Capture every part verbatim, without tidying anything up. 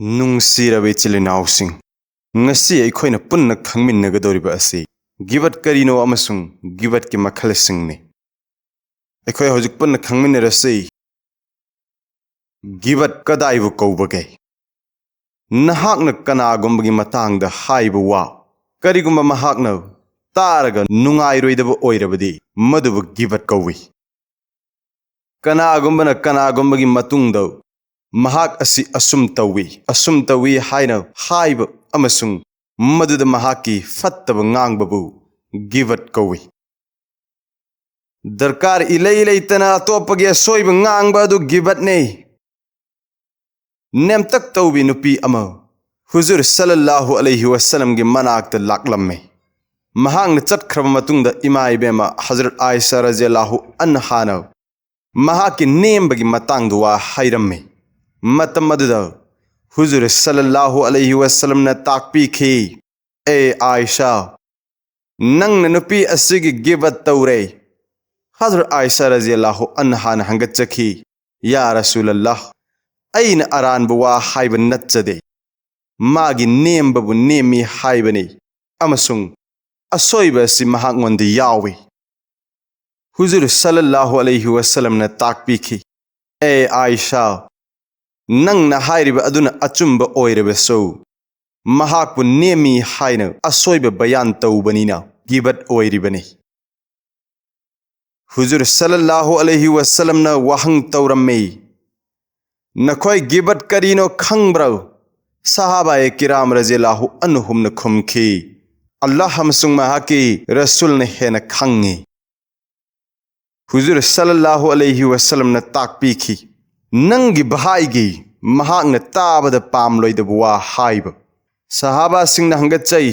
ꯅꯨꯡꯁꯤꯔꯕ ꯏꯆꯤꯜ ꯏꯅꯥꯎꯁꯤꯡ, ꯉꯁꯤ ꯑꯩꯈꯣꯏꯅ ꯄꯨꯟꯅ ꯈꯪꯃꯤꯟꯅꯒꯗꯧꯔꯤꯕ ꯑꯁꯤ ꯒꯤꯕꯠ ꯀꯔꯤꯅꯣ ꯑꯃꯁꯨꯡ ꯒꯤꯕꯠꯀꯤ ꯃꯈꯜꯁꯤꯡꯅꯤ꯫ ꯑꯩꯈꯣꯏ ꯍꯧꯖꯤꯛ ꯄꯨꯟꯅ ꯈꯪꯃꯤꯟꯅꯔꯁꯤ꯫ ꯒꯤꯕꯠ ꯀꯗꯥꯏꯕꯨ ꯀꯧꯕꯒꯦ? ꯅꯍꯥꯛꯅ ꯀꯅꯥꯒꯨꯝꯕꯒꯤ ꯃꯇꯥꯡꯗ ꯍꯥꯏꯕ ꯋꯥ, ꯀꯔꯤꯒꯨꯝꯕ ꯃꯍꯥꯛꯅ ꯇꯥꯔꯒ ꯅꯨꯡꯉꯥꯏꯔꯣꯏꯗꯕ ꯑꯣꯏꯔꯕꯗꯤ, ꯃꯗꯨꯕꯨ ꯒꯤꯕꯠ ꯀꯧꯏ꯫ ꯀꯅꯥꯒꯨꯝꯕꯅ ꯀꯅꯥꯒꯨꯝꯕꯒꯤ ꯃꯇꯨꯡꯗ "ꯃꯍꯥꯛ ꯑꯁꯤ ꯑꯁꯨꯝ ꯇꯧꯏ, ꯑꯁꯨꯝ ꯇꯧꯏ" ꯍꯥꯏꯅ ꯍꯥꯏꯕ ꯑꯃꯁꯨꯡ ꯃꯗꯨꯗ ꯃꯍꯥꯛꯀꯤ ꯐꯠꯇꯕ ꯉꯥꯡꯕꯕꯨ ꯒꯤꯕꯠ ꯀꯧꯏ꯫ ꯗꯔꯀꯥꯔ ꯏꯂꯩ ꯂꯩꯇꯅ ꯑꯇꯣꯞꯄꯒꯤ ꯑꯁꯣꯏꯕ ꯉꯥꯡꯕ ꯑꯗꯨ ꯒꯤꯕꯠꯅꯤ꯫ ꯅꯦꯝꯇꯛ ꯇꯧꯕꯤ ꯅꯨꯄꯤ ꯑꯃ ꯍꯨꯖꯨꯔ ꯁꯜꯂꯜꯂꯥꯍꯨ ꯑꯂꯩꯍꯤ ꯋꯁꯜꯂꯝꯒꯤ ꯃꯅꯥꯛꯇ ꯂꯥꯛꯂꯝꯃꯤ꯫ ꯃꯍꯥꯛꯅ ꯆꯠꯈ꯭ꯔꯕ ꯃꯇꯨꯡꯗ ꯏꯃꯥ ꯏꯕꯦꯝꯃ ꯍꯖꯔꯠ ꯑꯥꯏꯁꯥ ꯔꯖꯤꯌꯜꯂꯥꯍꯨ ꯑꯟꯍꯥꯅ ꯃꯍꯥꯛꯀꯤ ꯅꯦꯝꯕꯒꯤ ꯃꯇꯥꯡꯗ ꯋꯥ ꯍꯥꯏꯔꯝꯃꯤ꯫ ꯃꯇꯝ ꯑꯗꯨꯗ ꯍꯨꯖꯨꯔ ꯁꯜꯂꯜꯂꯥꯍꯨ ꯑꯂꯩꯍꯤ ꯋꯁꯜꯂꯝꯅ ꯇꯥꯛꯄꯤꯈꯤ, "ꯑꯦ ꯑꯥꯏꯁꯥ, ꯅꯪꯅ ꯅꯨꯄꯤ ꯑꯁꯤꯒꯤ ꯒꯤꯕꯠ ꯇꯧꯔꯦ꯫" ꯍꯖꯔꯠ ꯑꯥꯏꯁꯥ ꯔꯖꯤꯌꯜꯂꯥꯍꯨ ꯑꯟꯍꯥꯅ ꯍꯪꯒꯠꯆꯈꯤ, "ꯌꯥ ꯔꯁꯨꯂꯜꯂꯥꯍ, ꯑꯩꯅ ꯑꯔꯥꯟꯕ ꯋꯥ ꯍꯥꯏꯕ ꯅꯠꯆꯗꯦ꯫ ꯃꯥꯒꯤ ꯅꯦꯝꯕꯕꯨ ꯅꯦꯝꯃꯤ ꯍꯥꯏꯕꯅꯤ ꯑꯃꯁꯨꯡ ꯑꯁꯣꯏꯕ ꯑꯁꯤ ꯃꯍꯥꯛꯉꯣꯟꯗ ꯌꯥꯎꯏ꯫" ꯍꯨꯖꯨꯔ ꯁꯜꯂꯜꯂꯥꯍꯨ ꯑꯂꯩꯍꯤ ꯋꯁꯜꯂꯝꯅ ꯇꯥꯛꯄꯤꯈꯤ, "ꯑꯦ ꯑꯥꯏꯁꯥ, ꯅꯪꯅ ꯍꯥꯏꯔꯤꯕ ꯑꯗꯨꯅ ꯑꯆꯨꯝꯕ ꯑꯣꯏꯔꯕꯁꯨ, ꯃꯍꯥꯛꯄꯨ ꯅꯦꯝꯃꯤ ꯍꯥꯏꯅ ꯑꯁꯣꯏꯕ ꯕꯌꯥꯟ ꯇꯧꯕꯅꯤꯅ ꯒꯤꯕꯠ ꯑꯣꯏꯔꯤꯕꯅꯤ꯫" ꯍꯨꯖꯨꯔ ꯁꯜꯂꯜꯂꯥꯍꯨ ꯑꯂꯩꯍꯤ ꯋꯁꯜꯂꯝꯅ ꯋꯥꯍꯪ ꯇꯧꯔꯝꯃꯤ, "ꯅꯈꯣꯏ ꯒꯤꯕꯠ ꯀꯔꯤꯅꯣ ꯈꯪꯕ꯭ꯔꯥ?" ꯁꯍꯥꯕꯥꯌꯦ ꯀꯤꯔꯥꯝ ꯔꯖꯤꯌꯜꯂꯥꯍꯨ ꯑꯟꯍꯨꯝꯅ ꯈꯨꯝꯈꯤ, "ꯑꯜꯂꯥꯍ ꯑꯃꯁꯨꯡ ꯃꯍꯥꯛꯀꯤ ꯔꯁꯨꯜꯅ ꯍꯦꯟꯅ ꯈꯪꯉꯤ꯫" ꯍꯨꯖꯨꯔ ꯁꯜꯂꯜꯂꯥꯍꯨ ꯑꯂꯩꯍꯤ ꯋꯁꯜꯂꯝꯅ ꯇꯥꯛꯄꯤꯈꯤ, "ꯅꯪꯒꯤ ꯚꯥꯏꯒꯤ ꯃꯍꯥꯛꯅ ꯇꯥꯕꯗ ꯄꯥꯝꯂꯣꯏꯗꯕ ꯋꯥ ꯍꯥꯏꯕ꯫" ꯁꯍꯥꯕꯥꯁꯤꯡꯅ ꯍꯪꯒꯠꯆꯩ,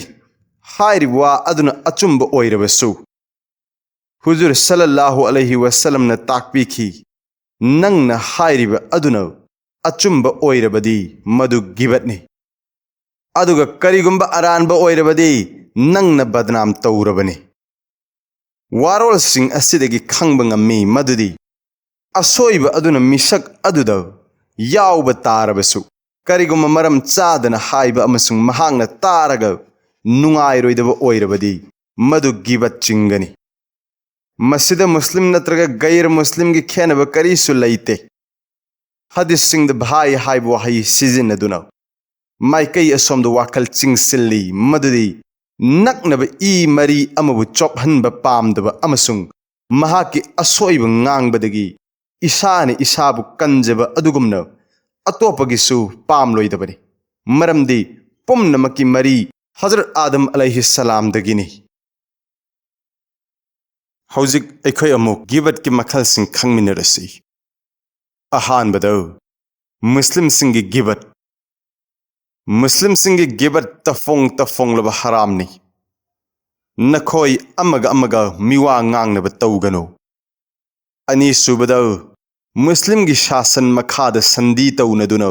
ꯍꯥꯏꯔꯤꯕ ꯋꯥ ꯑꯗꯨꯅ ꯑꯆꯨꯝꯕ ꯑꯣꯏꯔꯕꯁꯨ꯫ ꯍꯨꯖꯨꯔ ꯁꯜꯂꯜꯂꯥꯍꯨ ꯑꯂꯩꯍꯤ ꯋꯁꯜꯂꯝꯅ ꯇꯥꯛꯄꯤꯈꯤ, "ꯅꯪꯅ ꯍꯥꯏꯔꯤꯕ ꯑꯗꯨꯅ ꯑꯆꯨꯝꯕ ꯑꯣꯏꯔꯕꯗꯤ ꯃꯗꯨ ꯒꯤꯕꯠꯅꯤ꯫ ꯑꯗꯨꯒ ꯀꯔꯤꯒꯨꯝꯕ ꯑꯔꯥꯟꯕ ꯑꯣꯏꯔꯕꯗꯤ ꯅꯪꯅ ꯕꯗꯅꯥꯝ ꯇꯧꯔꯕꯅꯤ꯫" ꯋꯥꯔꯣꯜꯁꯤꯡ ꯑꯁꯤꯗꯒꯤ ꯈꯪꯕ ꯉꯝꯃꯤ ꯃꯗꯨꯗꯤ ꯑꯁꯣꯏꯕ ꯑꯗꯨꯅ ꯃꯤꯁꯛ ꯑꯗꯨꯗ ꯌꯥꯎꯕ ꯇꯥꯔꯕꯁꯨ, ꯀꯔꯤꯒꯨꯝꯕ ꯃꯔꯝ ꯆꯥꯗꯅ ꯍꯥꯏꯕ ꯑꯃꯁꯨꯡ ꯃꯍꯥꯛꯅ ꯇꯥꯔꯒ ꯅꯨꯡꯉꯥꯏꯔꯣꯏꯗꯕ ꯑꯣꯏꯔꯕꯗꯤ, ꯃꯗꯨ ꯒꯤꯕꯠ ꯆꯤꯡꯒꯅꯤ꯫ ꯃꯁꯤꯗ ꯃꯨꯁꯂꯤꯝ ꯅꯠꯇ꯭ꯔꯒ ꯒꯩꯔ ꯃꯨꯁꯂꯤꯝꯒꯤ ꯈꯦꯠꯅꯕ ꯀꯔꯤꯁꯨ ꯂꯩꯇꯦ꯫ ꯍꯗꯤꯁꯁꯤꯡꯗ ꯚꯥꯏ ꯍꯥꯏꯕ ꯋꯥꯍꯩ ꯁꯤꯖꯤꯟꯅꯗꯨꯅ ꯃꯥꯏꯀꯩ ꯑꯁꯣꯝꯗ ꯋꯥꯈꯜ ꯆꯤꯡꯁꯤꯜꯂꯤ, ꯃꯗꯨꯗꯤ ꯅꯛꯅꯕ ꯏ ꯃꯔꯤ ꯑꯃꯕꯨ ꯆꯣꯞꯍꯟꯕ ꯄꯥꯝꯗꯕ ꯑꯃꯁꯨꯡ ꯃꯍꯥꯛꯀꯤ ꯑꯁꯣꯏꯕ ꯉꯥꯡꯕꯗꯒꯤ ꯏꯁꯥꯅ ꯏꯁꯥꯕꯨ ꯀꯟꯖꯕ ꯑꯗꯨꯒꯨꯝꯅ ꯑꯇꯣꯞꯄꯒꯤꯁꯨ ꯄꯥꯝꯂꯣꯏꯗꯕꯅꯤ꯫ ꯃꯔꯝꯗꯤ ꯄꯨꯝꯅꯃꯛꯀꯤ ꯃꯔꯤ ꯍꯖꯔꯠ ꯑꯥꯗꯝ ꯑꯂꯩꯍꯤꯁꯁꯂꯥꯝꯗꯒꯤꯅꯤ꯫ ꯍꯧꯖꯤꯛ ꯑꯩꯈꯣꯏ ꯑꯃꯨꯛ ꯒꯤꯕꯠꯀꯤ ꯃꯈꯜꯁꯤꯡ ꯈꯪꯃꯤꯟꯅꯔꯁꯤ꯫ ꯑꯍꯥꯟꯕꯗ, ꯃꯨꯁꯂꯤꯝꯁꯤꯡꯒꯤ ꯒꯤꯕꯠ꯫ ꯃꯨꯁꯂꯤꯝꯁꯤꯡꯒꯤ ꯒꯤꯕꯠ ꯇꯐꯣꯡ ꯇꯐꯣꯡꯂꯕ ꯍꯔꯥꯝꯅꯤ꯫ ꯅꯈꯣꯏ ꯑꯃꯒ ꯑꯃꯒ ꯃꯤꯋꯥ ꯉꯥꯡꯅꯕ ꯇꯧꯒꯅꯨ꯫ ꯑꯅꯤꯁꯨꯕꯗ, ꯃꯨꯁꯂꯤꯝꯒꯤ ꯁꯥꯁꯟ ꯃꯈꯥꯗ ꯁꯟꯗꯤ ꯇꯧꯅꯗꯨꯅ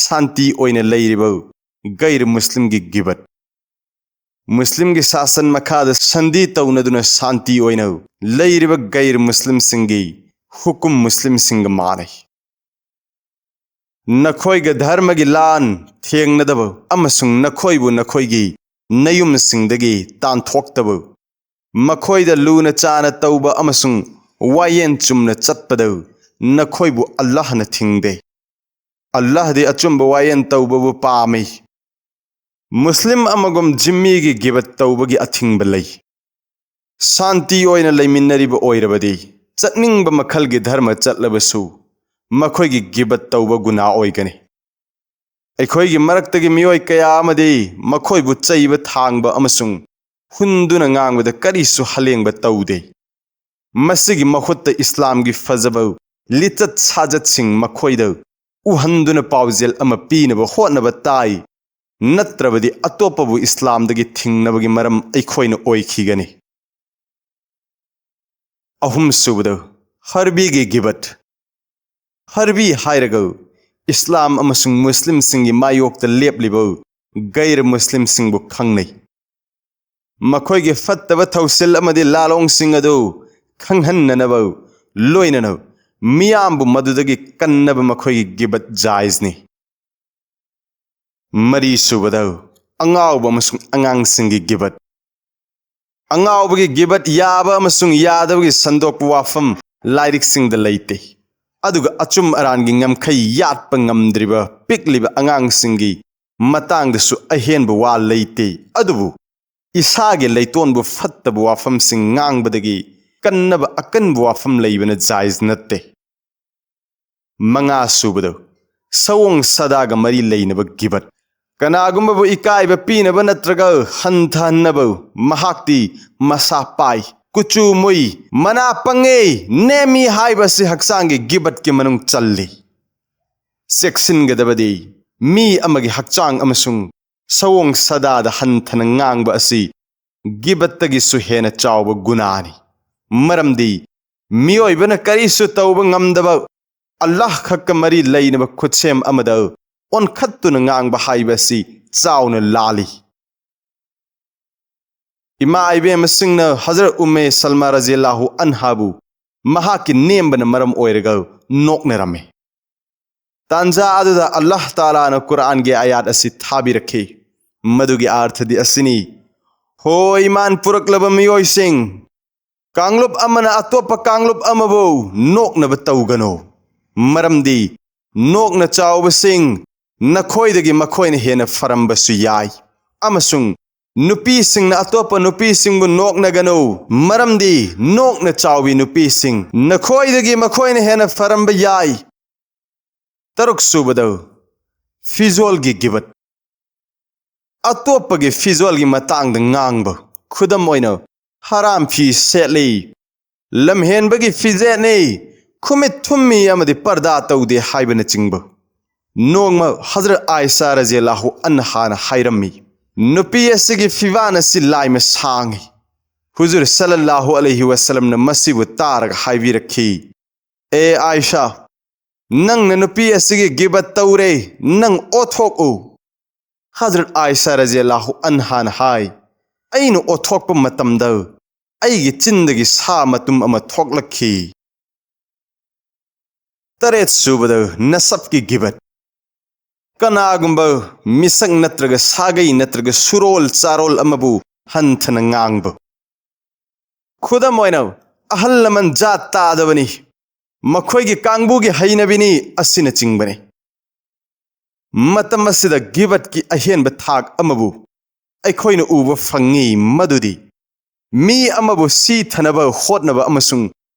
ꯁꯥꯟꯇꯤ ꯑꯣꯏꯅ ꯂꯩꯔꯤꯕ ꯒꯩꯔ ꯃꯨꯁꯂꯤꯝꯒꯤ ꯒꯤꯕꯠ꯫ ꯃꯨꯁꯂꯤꯝꯒꯤ ꯁꯥꯁꯟ ꯃꯈꯥꯗ ꯁꯟꯗꯤ ꯇꯧꯅꯗꯨꯅ ꯁꯥꯟꯇꯤ ꯑꯣꯏꯅ ꯂꯩꯔꯤꯕ ꯒꯩꯔ ꯃꯨꯁꯂꯤꯝꯁꯤꯡꯒꯤ ꯍꯨꯀꯨꯝ ꯃꯨꯁꯂꯤꯝꯁꯤꯡꯒ ꯃꯥꯟꯅꯩ꯫ ꯅꯈꯣꯏꯒ ꯙꯔꯃꯒꯤ ꯂꯥꯟ ꯊꯦꯡꯅꯗꯕ ꯑꯃꯁꯨꯡ ꯅꯈꯣꯏꯕꯨ ꯅꯈꯣꯏꯒꯤ ꯅꯌꯨꯝꯁꯤꯡꯗꯒꯤ ꯇꯥꯟꯊꯣꯛꯇꯕ, ꯃꯈꯣꯏꯗ ꯂꯨꯅ ꯆꯥꯅ ꯇꯧꯕ ꯑꯃꯁꯨꯡ ꯋꯥꯌꯦꯟ ꯆꯨꯝꯅ ꯆꯠꯄꯗ ꯅꯈꯣꯏꯕꯨ ꯑꯜꯂꯥꯍꯅ ꯊꯤꯡꯗꯦ꯫ ꯑꯜꯂꯥꯍꯗꯤ ꯑꯆꯨꯝꯕ ꯋꯥꯌꯦꯟ ꯇꯧꯕꯕꯨ ꯄꯥꯝꯃꯤ꯫ ꯃꯨꯁꯂꯤꯝ ꯑꯃꯒꯨꯝ ꯖꯤꯝꯃꯤꯒꯤ ꯒꯤꯕꯠ ꯇꯧꯕꯒꯤ ꯑꯊꯤꯡꯕ ꯂꯩ꯫ ꯁꯥꯟꯇꯤ ꯑꯣꯏꯅ ꯂꯩꯃꯤꯟꯅꯔꯤꯕ ꯑꯣꯏꯔꯕꯗꯤ, ꯆꯠꯅꯤꯡꯕ ꯃꯈꯜꯒꯤ ꯙꯔꯃ ꯆꯠꯂꯕꯁꯨ, ꯃꯈꯣꯏꯒꯤ ꯒꯤꯕꯠ ꯇꯧꯕ ꯒꯨꯅꯥ ꯑꯣꯏꯒꯅꯤ꯫ ꯑꯩꯈꯣꯏꯒꯤ ꯃꯔꯛꯇꯒꯤ ꯃꯤꯑꯣꯏ ꯀꯌꯥ ꯑꯃꯗꯤ ꯃꯈꯣꯏꯕꯨ ꯆꯩꯕ ꯊꯥꯡꯕ ꯑꯃꯁꯨꯡ ꯍꯨꯟꯗꯨꯅ ꯉꯥꯡꯕꯗ ꯀꯔꯤꯁꯨ ꯍꯂꯦꯡꯕ ꯇꯧꯗꯦ꯫ ꯃꯁꯤꯒꯤ ꯃꯍꯨꯠꯇ ꯏꯁꯂꯥꯝꯒꯤ ꯐꯖꯕ ꯂꯤꯆꯠ ꯁꯥꯖꯠꯁꯤꯡ ꯃꯈꯣꯏꯗ ꯎꯍꯟꯗꯨꯅ ꯄꯥꯎꯖꯦꯜ ꯑꯃ ꯄꯤꯅꯕ ꯍꯣꯠꯅꯕ ꯇꯥꯏ, ꯅꯠꯇ꯭ꯔꯕꯗꯤ ꯑꯇꯣꯞꯄꯕꯨ ꯏꯁꯂꯥꯝꯗꯒꯤ ꯊꯤꯡꯅꯕꯒꯤ ꯃꯔꯝ ꯑꯩꯈꯣꯏꯅ ꯑꯣꯏꯈꯤꯒꯅꯤ꯫ ꯑꯍꯨꯝꯁꯨꯕꯗ, ꯍꯔꯕꯤꯒꯤ ꯒꯤꯕꯠ꯫ ꯍꯔꯕꯤ ꯍꯥꯏꯔꯒ ꯏꯁꯂꯥꯝ ꯑꯃꯁꯨꯡ ꯃꯨꯁꯂꯤꯝꯁꯤꯡꯒꯤ ꯃꯥꯌꯣꯛꯇ ꯂꯦꯞꯂꯤꯕ ꯒꯩꯔ ꯃꯨꯁꯂꯤꯝꯁꯤꯡꯕꯨ ꯈꯪꯅꯩ꯫ ꯃꯈꯣꯏꯒꯤ ꯐꯠꯇꯕ ꯊꯧꯁꯤꯜ ꯑꯃꯗꯤ ꯂꯥꯂꯣꯡꯁꯤꯡ ꯑꯗꯨ ꯈꯪꯍꯟꯅꯅꯕ, ꯂꯣꯏꯅꯅ ꯃꯤꯌꯥꯝꯕꯨ ꯃꯗꯨꯗꯒꯤ ꯀꯟꯅꯕ ꯃꯈꯣꯏꯒꯤ ꯒꯤꯕꯠ ꯖꯥꯏꯖꯅꯤ꯫ ꯃꯔꯤ ꯁꯨꯕꯗ, ꯑꯉꯥꯎꯕ ꯑꯃꯁꯨꯡ ꯑꯉꯥꯡꯁꯤꯡꯒꯤ ꯒꯤꯕꯠ꯫ ꯑꯉꯥꯎꯕꯒꯤ ꯒꯤꯕꯠ ꯌꯥꯕ ꯑꯃꯁꯨꯡ ꯌꯥꯗꯕꯒꯤ ꯁꯟꯗꯣꯛꯄ ꯋꯥꯐꯝ ꯂꯥꯏꯔꯤꯛꯁꯤꯡꯗ ꯂꯩꯇꯦ꯫ ꯑꯗꯨꯒ ꯑꯆꯨꯝ ꯑꯔꯥꯟꯒꯤ ꯉꯝꯈꯩ ꯌꯥꯠꯄ ꯉꯝꯗ꯭ꯔꯤꯕ ꯄꯤꯛꯂꯤꯕ ꯑꯉꯥꯡꯁꯤꯡꯒꯤ ꯃꯇꯥꯡꯗꯁꯨ ꯑꯍꯦꯟꯕ ꯋꯥ ꯂꯩꯇꯦ꯫ ꯑꯗꯨꯕꯨ ꯏꯁꯥꯒꯤ ꯂꯩꯇꯣꯟꯕꯨ ꯐꯠꯇꯕ ꯋꯥꯐꯝꯁꯤꯡ ꯉꯥꯡꯕꯗꯒꯤ ꯀꯟꯅꯕ ꯑꯀꯟꯕ ꯋꯥꯐꯝ ꯂꯩꯕꯅ ꯖꯥꯏꯖ ꯅꯠꯇꯦ꯫ ꯃꯉꯥ ꯁꯨꯕꯗ, ꯁꯑꯣꯡ ꯁꯥꯗꯥꯒ ꯃꯔꯤ ꯂꯩꯅꯕ ꯒꯤꯕꯠ꯫ ꯀꯅꯥꯒꯨꯝꯕꯕꯨ ꯏꯀꯥꯏꯕ ꯄꯤꯅꯕ ꯅꯠꯇ꯭ꯔꯒ ꯍꯟꯊꯍꯟꯅꯕ ꯃꯍꯥꯛꯇꯤ ꯃꯁꯥ ꯄꯥꯏ, ꯀꯨꯆꯨ ꯃꯨꯏ, ꯃꯅꯥ ꯄꯪꯉꯦ, ꯅꯦꯝꯃꯤ ꯍꯥꯏꯕ ꯑꯁꯤ ꯍꯛꯆꯥꯡꯒꯤ ꯒꯤꯕꯠꯀꯤ ꯃꯅꯨꯡ ꯆꯜꯂꯤ꯫ ꯆꯦꯛꯁꯤꯟꯒꯗꯕꯗꯤ ꯃꯤ ꯑꯃꯒꯤ ꯍꯛꯆꯥꯡ ꯑꯃꯁꯨꯡ ꯁꯑꯣꯡ ꯁꯥꯗꯥꯗ ꯍꯟꯊꯅ ꯉꯥꯡꯕ ꯑꯁꯤ ꯒꯤꯕꯠꯇꯒꯤꯁꯨ ꯍꯦꯟꯅ ꯆꯥꯎꯕ ꯒꯨꯅꯥꯅꯤ꯫ ꯃꯔꯝꯗꯤ ꯃꯤꯑꯣꯏꯕꯅ ꯀꯔꯤꯁꯨ ꯇꯧꯕ ꯉꯝꯗꯕ ꯑꯜꯂꯥꯍ ꯈꯛꯀ ꯃꯔꯤ ꯂꯩꯅꯕ ꯈꯨꯠꯁꯦꯝ ꯑꯃꯗ ꯑꯣꯟꯈꯠꯇꯨꯅ ꯉꯥꯡꯕ ꯍꯥꯏꯕ ꯑꯁꯤ ꯆꯥꯎꯅ ꯂꯥꯜꯂꯤ꯫ ꯏꯃꯥ ꯏꯕꯦꯝꯃꯁꯤꯡꯅ ꯍꯖꯔꯠ ꯎꯝꯃꯦ ꯁꯜꯃꯥ ꯔꯖꯤꯌꯜꯂꯥꯍꯨ ꯑꯟꯍꯥꯕꯨ ꯃꯍꯥꯛꯀꯤ ꯅꯦꯝꯕꯅ ꯃꯔꯝ ꯑꯣꯏꯔꯒ ꯅꯣꯛꯅꯔꯝꯃꯤ꯫ ꯇꯥꯟꯖꯥ ꯑꯗꯨꯗ ꯑꯜꯂꯥꯍ ꯇꯥꯂꯥꯅ ꯀꯨꯔꯥꯟꯒꯤ ꯑꯥꯌꯥꯠ ꯑꯁꯤ ꯊꯥꯕꯤꯔꯛꯈꯤ꯫ ꯃꯗꯨꯒꯤ ꯑꯥꯔꯊꯗꯤ ꯑꯁꯤꯅꯤ, ꯍꯣ ꯏꯃꯥꯟ ꯄꯨꯔꯛꯂꯕ ꯃꯤꯑꯣꯏꯁꯤꯡ, ꯀꯥꯡꯂꯨꯞ ꯑꯃꯅ ꯑꯇꯣꯞꯄ ꯀꯥꯡꯂꯨꯞ ꯑꯃꯕꯨ ꯅꯣꯛꯅꯕ ꯇꯧꯒꯅꯨ, ꯃꯔꯝꯗꯤ ꯅꯣꯛꯅ ꯆꯥꯎꯕꯁꯤꯡ ꯅꯈꯣꯏꯗꯒꯤ ꯃꯈꯣꯏꯅ ꯍꯦꯟꯅ ꯐꯔꯝꯕꯁꯨ ꯌꯥꯏ, ꯑꯃꯁꯨꯡ ꯅꯨꯄꯤꯁꯤꯡꯅ ꯑꯇꯣꯞꯄ ꯅꯨꯄꯤꯁꯤꯡꯕꯨ ꯅꯣꯛꯅꯒꯅꯨ, ꯃꯔꯝꯗꯤ ꯅꯣꯛꯅ ꯆꯥꯎꯕꯤ ꯅꯨꯄꯤꯁꯤꯡ ꯅꯈꯣꯏꯗꯒꯤ ꯃꯈꯣꯏꯅ ꯍꯦꯟꯅ ꯐꯔꯝꯕ ꯌꯥꯏ꯫ ꯇꯔꯨꯛ ꯁꯨꯕꯗ, ꯐꯤꯖꯣꯜꯒꯤ ꯒꯤꯕꯠ꯫ ꯑꯇꯣꯞꯄꯒꯤ ꯐꯤꯖꯣꯜꯒꯤ ꯃꯇꯥꯡꯗ ꯉꯥꯡꯕ, ꯈꯨꯗꯝ ꯑꯣꯏꯅ, ꯍꯔꯥꯝ ꯐꯤ ꯁꯦꯠꯂꯤ, ꯂꯝꯍꯦꯟꯕꯒꯤ ꯐꯤꯖꯦꯠꯅꯤ, ꯈꯨꯃꯤꯠ ꯊꯨꯝꯃꯤ ꯑꯃꯗꯤ ꯄꯔꯗꯥ ꯇꯧꯗꯦ ꯍꯥꯏꯕꯅꯆꯤꯡꯕ꯫ ꯅꯣꯡꯃ ꯍꯖꯔꯠ ꯑꯥꯏꯁꯥ ꯔꯖꯤꯌꯜꯂꯥꯍꯨ ꯑꯟꯍꯥꯅ ꯍꯥꯏꯔꯝꯃꯤ, ꯅꯨꯄꯤ ꯑꯁꯤꯒꯤ ꯐꯤꯕꯥꯟ ꯑꯁꯤ ꯂꯥꯏꯃ ꯁꯥꯡꯉꯤ꯫ ꯍꯨꯖꯨꯔ ꯁꯜꯂꯜꯂꯥꯍꯨ ꯑꯂꯩꯍꯤ ꯋꯁꯜꯂꯝꯅ ꯃꯁꯤꯕꯨ ꯇꯥꯔꯒ ꯍꯥꯏꯕꯤꯔꯛꯈꯤ, ꯑꯦ ꯑꯥꯏꯁꯥ, ꯅꯪꯅ ꯅꯨꯄꯤ ꯑꯁꯤꯒꯤ ꯒꯤꯕꯠ ꯇꯧꯔꯦ, ꯅꯪ ꯑꯣꯊꯣꯛꯎ꯫ ꯍꯖꯔꯠ ꯑꯥꯏꯁꯥ ꯔꯖꯤꯌꯜꯂꯥꯍꯨ ꯑꯟꯍꯥꯅ ꯍꯥꯏ, ꯑꯩꯅ ꯑꯣꯊꯣꯛꯄ ꯃꯇꯝꯗ ꯑꯩꯒꯤ ꯆꯤꯟꯗꯒꯤ ꯁꯥ ꯃꯇꯨꯝ ꯑꯃ ꯊꯣꯛꯂꯛꯈꯤ꯫ ꯇꯔꯦꯠ ꯁꯨꯕꯗ, ꯅꯁꯕꯀꯤ ꯒꯤꯕꯠ꯫ ꯀꯅꯥꯒꯨꯝꯕ ꯃꯤꯁꯛ ꯅꯠꯇ꯭ꯔꯒ ꯁꯥꯒꯩ ꯅꯠꯇ꯭ꯔꯒ ꯁꯨꯔꯣꯜ ꯆꯥꯔꯣꯜ ꯑꯃꯕꯨ ꯍꯟꯊꯅ ꯉꯥꯡꯕ꯫ ꯈꯨꯗꯝ ꯑꯣꯏꯅ, "ꯑꯍꯜ ꯂꯃꯟ ꯖꯥꯠ ꯇꯥꯗꯕꯅꯤ, ꯃꯈꯣꯏꯒꯤ ꯀꯥꯡꯕꯨꯒꯤ ꯍꯩꯅꯕꯤꯅꯤ" ꯑꯁꯤꯅꯆꯤꯡꯕꯅꯤ꯫ ꯃꯇꯝ ꯑꯁꯤꯗ ꯒꯤꯕꯠꯀꯤ ꯑꯍꯦꯟꯕ ꯊꯥꯛ ꯑꯃꯕꯨ ꯑꯩꯈꯣꯏꯅ ꯎꯕ ꯐꯪꯉꯤ, ꯃꯗꯨꯗꯤ ꯃꯤ ꯑꯃꯕꯨ ꯁꯤꯊꯅꯕ ꯍꯣꯠꯅꯕ ꯑꯃꯁꯨꯡ